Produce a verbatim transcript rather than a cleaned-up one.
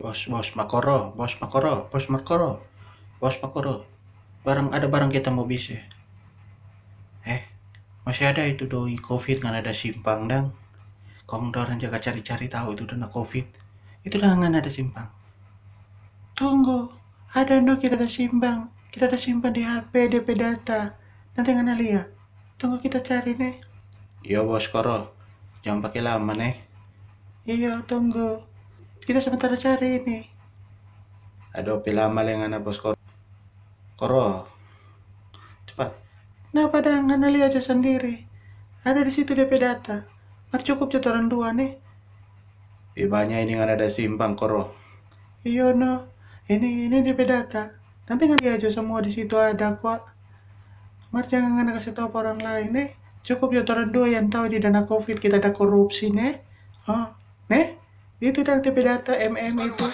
Bos, bos Makoro, bos Makoro, bos Makoro, bos Makoro. Barang ada barang kita mo bisi. Eh, masih ada itu doi covid ngana ada simpang dang. Kong dorang jaga cari-cari tahu itu dana covid. Itu dang ngana ada simpang. Tunggu, ada no kita ada simpang. Kita ada simpan di H P depe data. Nanti ngana lia. Tunggu kita cari ne. Iyo bos Koro, jangan pake lama ne. Iyo, tunggu. Kita sementara cari ini. Aduh, pe lama le ngana bos Koro. Koro, cepat. Napa dang ngana lia jo sandiri. Ada di situ depe data. Mar cukup jo torang dua ne. Pi banya ini ngana ada simpang Koro. Iyo no, ini ini depe data. Nanti ngana lia jo samua di situ ada kwa. Mar jangan ngana kase tau pa orang lain ne. Cukup jo torang dua yang tau di dana covid kita ada korupsi ne. Oh, ne? Itu dang depe data M M itu.